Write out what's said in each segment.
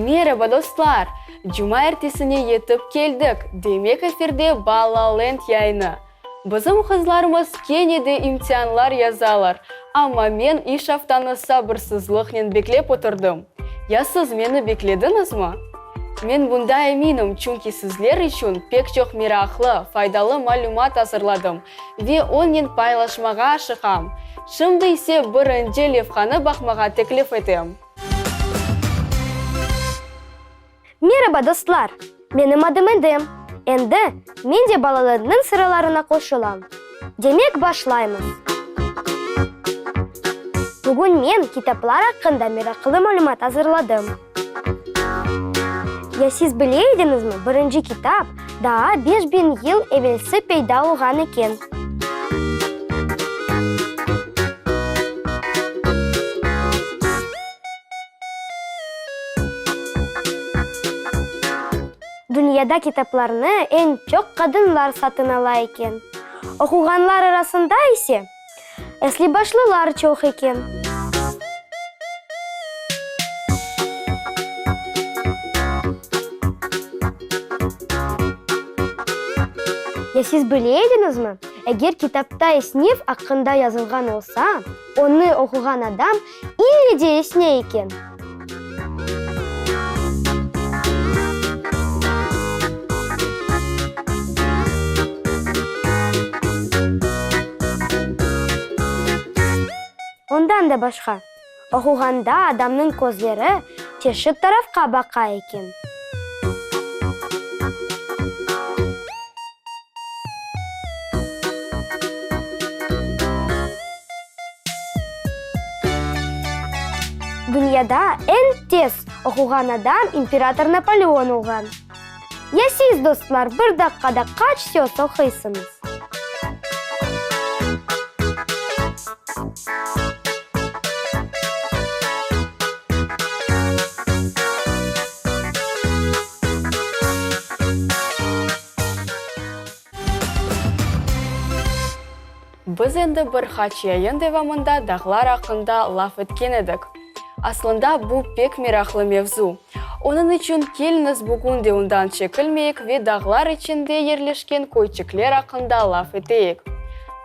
Meraba, dostlar! Cumaertesine yetip keldik, demek efirde Balalend yayını. Bizim qızlarımız kene de imtianlar yazalar, amma men iş aftanı sabırsızlıqnen beklep oturdım. Ya siz meni beklediñizmi? Men bunda eminim, çünki sizler içün pek çoq meraqlı, faydalı malümat azırladım ve onen paylaşmağa aşıqam. Şimdi ise birinci levhanı baqmağa teklif etem. Meraba, dostlar! Menim adım Edem. Endi men de balalarnıñ sıralarına qoşulam. Demek, başlaymız. Bugün men kitaplar aqqında meraqlı malümat azırladım. Ya siz bile ediñizmi, birinci kitap daa 5000 yıl evelsi peyda olğan eken. Dünyada kitaplarnı eñ çoq qadınlar satın ala eken. Oquğanlar arasında ise esli-başlılar çoq eken. Ya siz bile ediñizmi, eger kitapta esnev aqqında yazılğan olsa, onı oquğan adam İlle de esney eken. Ondan da başqa, oquğanda adamnıñ közleri çeşit tarafqa baqa eken. Dünyada eñ tez oquğan adam imperator Napoleon olğan. Ya siz, dostlar, bir daqqada qaç söz oquysıñız? Biz endi bir qaç yayın devamında dağlar aqqında laf etken edik. Aslında, bu pek meraqlı mevzu. Onıñ içün keliñiz bugün de ondan çekilmeyik ve dağlar içinde yerleşken köyçikler aqqında laf eteyik.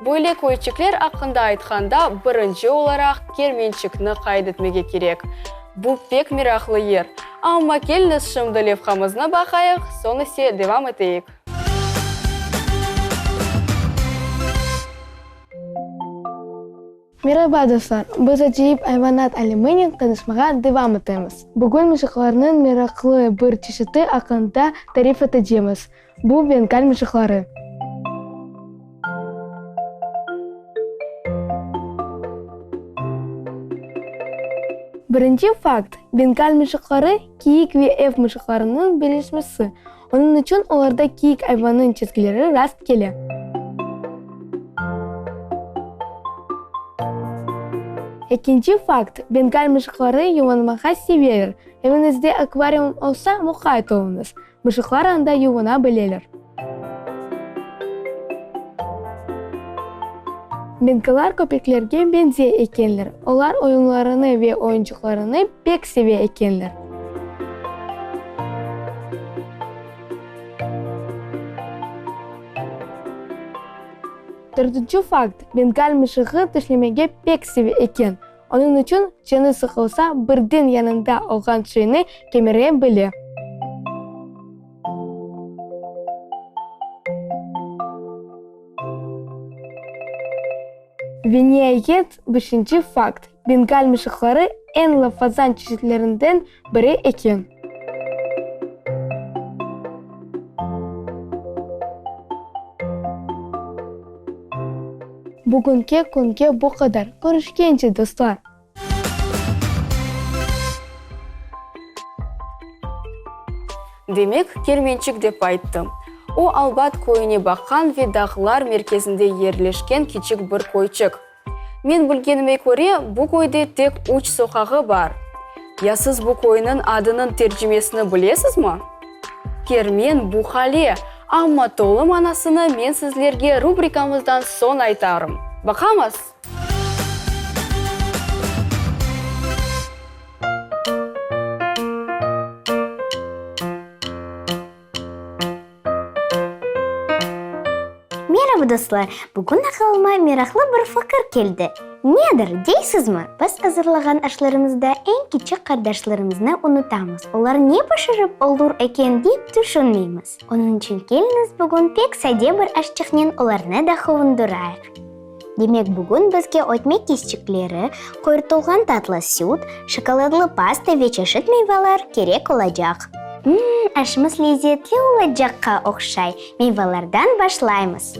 Böyle köyçikler aqqında aytqanda, birinci olaraq Kermençikni qayd etmege kerek. Bu pek meraqlı yer. Amma keliñiz şimdi levhamıznı baqayıq, soñ ise devam eteyik. Meraba, dostlar! Biz acayip ayvanat aleminen tanışmağa devam etemiz. Bugün mışıqlarnıñ meraqlı bir çeşiti aqqında tarif etecemiz. Bu bengal mışıqları. Birinci fakt, bengal mışıqları kiyik ve ev mışıqlarınıñ birleşmesi, onıñ içün olarda kiyik ayvannıñ çizgileri rast kele. Ekinci fakt, bengal mışıqları yuvanmağa seveler. Eviñizde akvarium olsa, muqayt oluñız. Mışıqlar anda yuvuna bileler. Benkalar köpeklerge beñzey ekenler. Olar oyunlarını ve oyuncuqlarını pek seve ekenler. Dördünci fakt, bengal mışığı tişlemege pek seve eken. Onıñ içün canı sıqılsa, birden yanında olğan şeyni kemire bile. Ve niayet, beşinci fakt, bengal mışıqları eñ lafazan çeşitlerinden biri eken. Bugünki künge bu qadar. Körüşkence, dostlar! Demek, Kermençik dep ayttı. O, Albat köyüne baqqan ve dağlar merkezinde yerleşken kiçik bir köyçik. Men bilgenime köre, bu köyde tek üç soqağı bar. Ya siz bu köyniñ adınıñ tercimesini bilesizmi? Kermen, bu qale, amma tolu manasını men sizlerge rubrikamızdan soñ aytarım. Baqamız! Meraba, dostlar! Bugün aqılıma meraqlı bir fikir keldi. Nedir, deysizmi? Biz azırlağan aşlarımızda eñ kiçik qardaşlarımıznı unutamız, olar ne pişirip olur eken dep tüşünmeymiz. Onıñ içün keliñiz bugün pek sade bir aşçıqnen olarnı da quvundurayıq. Demek, bugün bizge ötmek kesçikleri, qoyurtılğan tatlı süt, şokoladlı pasta ve çeşit meyvalar kerek olacaq. Mmm, aşımız lezetli olacaqqa oqşay. Meyvalardan başlaymız.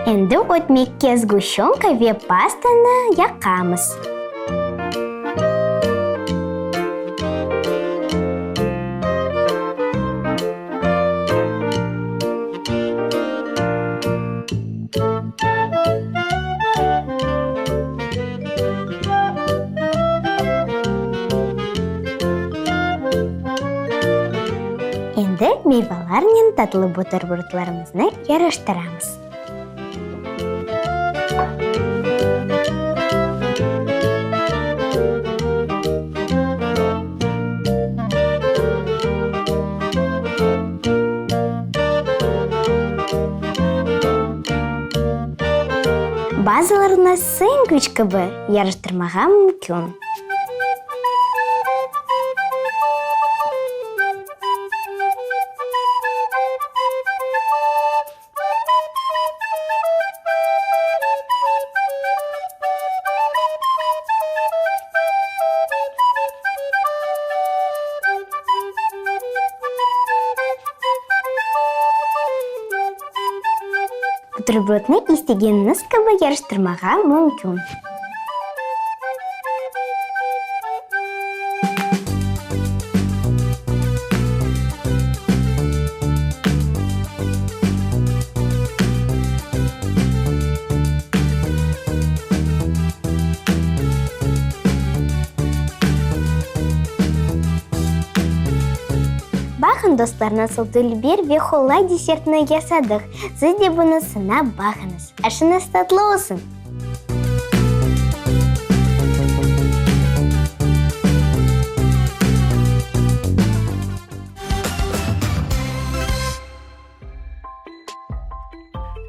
Endi ötmekke sguşçönka ve pastanı yaqamız. Endi meyvalarnen tatlı buterbrotlarımıznı yaraştıramız. Bazılarını sendviç kibi yaraştırmağa mümkün. Buterbrodnı istegeniñiz kibi yaraştırmağa mümkün. Baqın, dostlar, nasıl dülber ve qolay desertni yasadıq. Siz de bunı sınap baqıñız. Aşıñız tatlı olsun!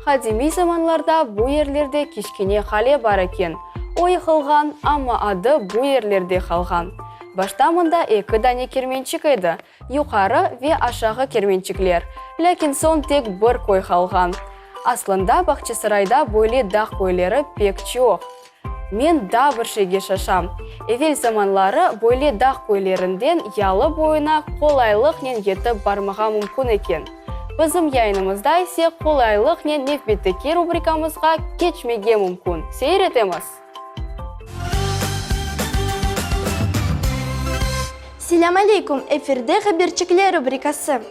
Qadimiy zamanlarda bu yerlerde kiçkene qale bar eken. O yıqılğan, amma adı bu yerlerde qalğan. Başta mında eki dane kermençik edi, yuqarı ve aşağı kermençikler. Lâkin soñ tek bir köy qalğan. Aslında Bağçasarayda böyle dağ köyleri pek çoq. Men daa bir şeyge şaşam. Evel zamanları böyle dağ köylerinden yalı boyuna qolaylıqnen yetip barmağa mümkün eken. Bizim yayınımızda ise qolaylıqnen nevbetteki rubrikamızğa keçmege mümkün. Seyir etemiz! Selâm aleyküm, efirde Haberçikler rubrikası.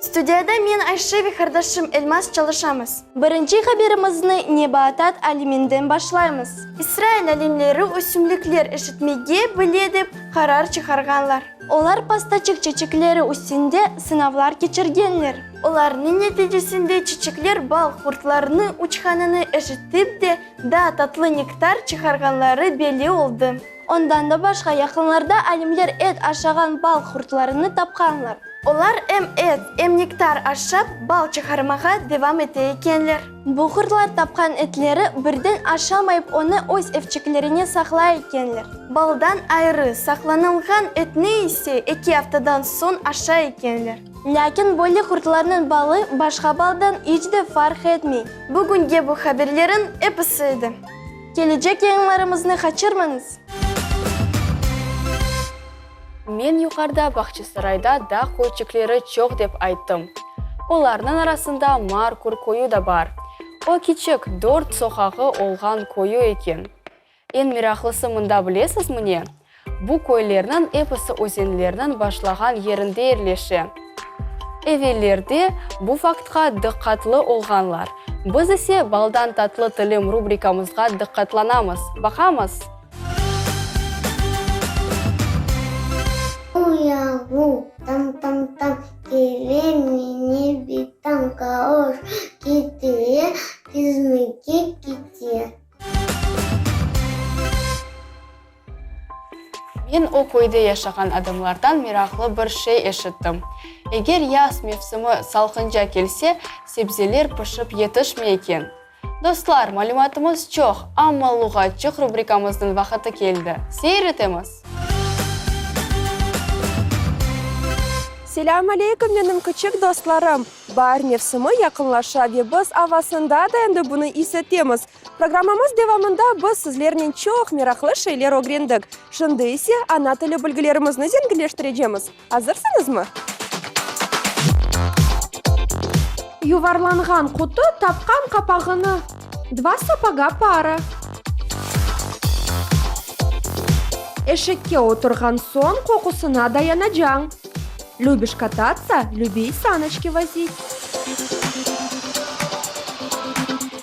Studiyada men Ayşe ve qardaşım Elmaz çalışamız. Birinci haberimizni nebatat aleminden başlaymız. İsrail alimleri ösümlikler eşitmege bile dep qarar çıqarğanlar. Olar pastaçıq çeçekleri üstünde sınavlar keçirgenler. Olarnıñ neticesinde çiçekler bal qurtlarınıñ uçqanını eşitip de daa tatlı nektar çıqarğanları belli oldı. Ondan da başqa, yaqınlarda alimler et aşağan bal qurtlarını tapqanlar. Olar em et, em nektar aşap, bal çıqarmağa devam ete ekenler. Bu qurtlar tapqan etleri birden aşamayıp, onı öz evçiklerine saqlay ekenler. Baldan ayrı saqlanılğan etni ise eki aftadan soñ aşay ekenler. Lâkin böyle qurtlarnıñ balı başqa baldan iç de farq etmey. Bugünge bu haberlerin episi edi. Kelecek yayınlarımıznı qaçırmañız! Men yuqarıda Bağçasarayda dağ köyçikleri çoq dep ayttım. Olarnıñ arasında Markur köyü da bar. O kiçik, dört soqağı olğan köyü eken. Eñ meraqlısı mında bilesizmi ne? Bu köylerniñ episi özenlerniñ başlağan yerinde yerleşe. Evellerde bu faktqa diqqatlı olğanlar. Biz ise Baldan tatlı tilim rubrikamızğa diqqatlanamız. Baqamız! Uyavu, tam-tam-tam, kele meni bitam, kaloş ketire, kezmege kete. Men o köyde yaşağan adamlardan meraqlı bir şey eşittim. Eger yaz mevsimi salqınca kelse, sebzeler pişip yetişmey eken. Dostlar, malümatımız çoq, amma Luğatçıq rubrikamıznıñ vaqıtı keldi. Seyir etemiz! Selâm aleyküm, menim küçük dostlarım! Baar mevsimi yaqınlaşa ve biz avasında da endi bunı is etemiz. Programmamız devamında biz sizlernen çoq meraqlı şeyler ögrendik. Şimdi ise ana tili bilgilerimizni zenginleştirecemiz. Azırsıñızmı? Yuvarlanğan qutu tapqan qapağını. Dva sapoga para. Eşekke oturğan soñ qoqusına dayanacañ. Lübiş katatsa, lübi i sanoçki vozit.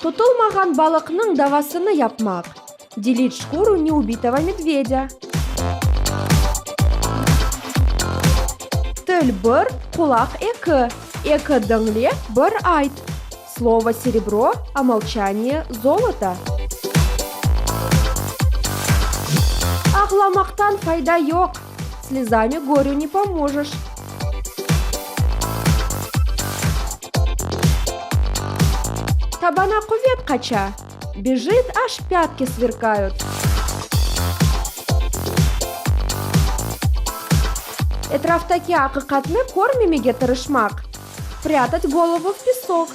Tutulmağan balıqnıñ davasını yapmaq. Delit şkuru neubitogo medvedâ. Til bir, qulaq eki. Eki diñle, bir ayt. Slovo serebro, a molçaniye zoloto. Ağlamaqtan fayda yoq. Slezami gorü ne pomojeş. Tabana quvet qaça. Bejit, aş pâtki sverkayut. Etraftaki aqiqatnı körmemege tırışmaq. Prâtat golovu v pesok.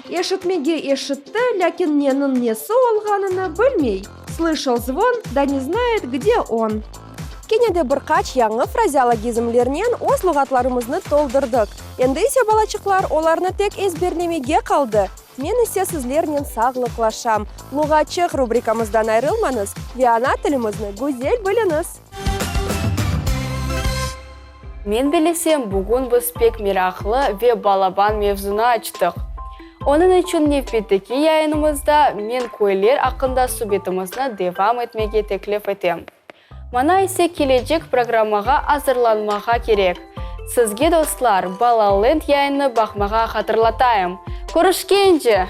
Eşitmege eşitti, lâkin neniñ nesi olğanını bilmey. Slışal zvon, da ne znayet, gde on. Kene de bir qaç yañı frazeologizmlernen öz luğatlarımıznı toldurdıq. Endi ise, balaçıqlar, olarnı tek ezberlemege qaldı. Men ise sizlernen sağlıqlaşam. Luğatçıq rubrikamızdan ayrılmañız ve ana tilimizni güzel biliñiz! Men bilesem, bugün biz pek meraqlı ve balaban mevzunı açtıq. Onıñ içün nevbetteki yayınımızda men köyler aqqında subetimizni devam etmege teklif etem. Maña ise kelecek programmağa azırlanmağa kerek. Sizge, dostlar, Balaland yayınını baqmağa hatırlatayım. Körüşkence!